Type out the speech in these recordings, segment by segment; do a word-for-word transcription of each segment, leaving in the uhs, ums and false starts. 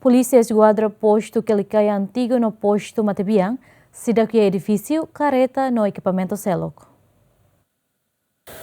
Polísia Eskuadra Postu Quelicai Antigu no Postu Matebian seidauk iha edifísiu, kareta no ekipamentu seluk.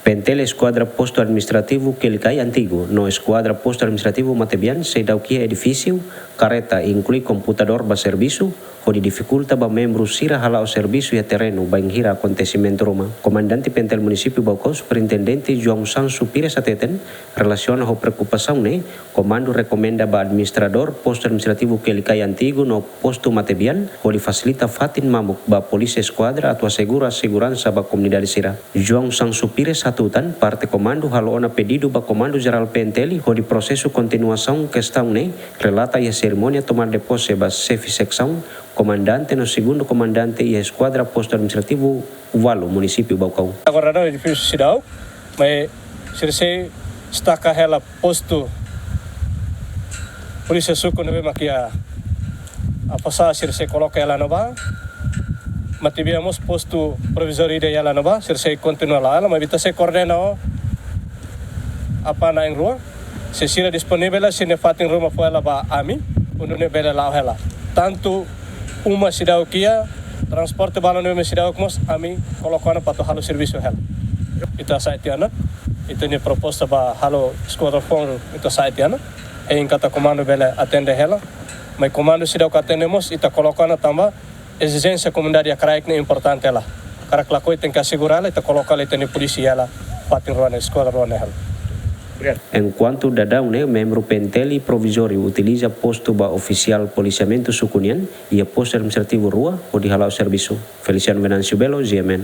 PNTL Eskuadra Postu Administrativu Quelicai Antigu no Eskuadra Postu Administrativu Matebian seidauk iha edifísiu, kareta, inklui komputadór ba servisu, hodi difikulta ba membru sira hala'o servisu iha terrenu bainhira akontesimentu ruma. Komandante PNTL Munisípiu Baucau, Superintendente João Sancho Pires hateten, relasiona ho preokupasaun ne'e, komandu rekomenda ba administradór Postu Administrativu Quelicai Antigu no Postu Matebian hodi fasilita fatin mamuk ba Polísia Eskuadra atu asegura seguransa ba komunidade sira. João Sancho Pires hatutan, parte komandu halo ona pedidu ba Komandu Jerál PNTL hodi prosesu kontinuasaun kestaun ne'e, relata iha serimónia tomada de pose ba xefe seksaun, komandante no segundu komandante iha Eskuadra Postu Administrativu Uvalu, Munisípiu Baucau. Agora no edifísiu seidauk, maibé sira sei destaka hela postu polísia suku ne'ebé mak iha Aposá, sira sei koloka hela iha ne'ebá. Matebian mós postu provizóriu ida iha ne'ebá, sira sei kontinua la'o hela, maibé ita sei koordena ho APAN na'in-rua. Se sira disponivel, sira-nia fatin ruma fó hela ba ami, hodi nune'e bele la'o hela. Tantu uma seidauk iha, transporte balun ne'ebé seidauk mós, ami koloka ona para atu halo servisu hela. Ita hasa'e tiha ona, ita-nia proposta ba halo eskuadra foun, ita hasa'e tiha ona. Hein katak komandu bele atende hela. Maibé komandu seidauk atende mós, ita koloka ona tanba ezijénsia komunidade iha kraik ne'e importante hela. Karik lakohi tenke asegura hela, ita koloka hela ita-nia polísia hela, fatin rua ne'e, eskuadra rua ne'e hela. Enkuantu daudaun ne'e, membru PNTL provizóriu utiliza postu ba ofisiál polisiamentu suku nian iha Postu Administrativu Rua hodi hala'o servisu. Feliciano Venâncio Belo, GMN.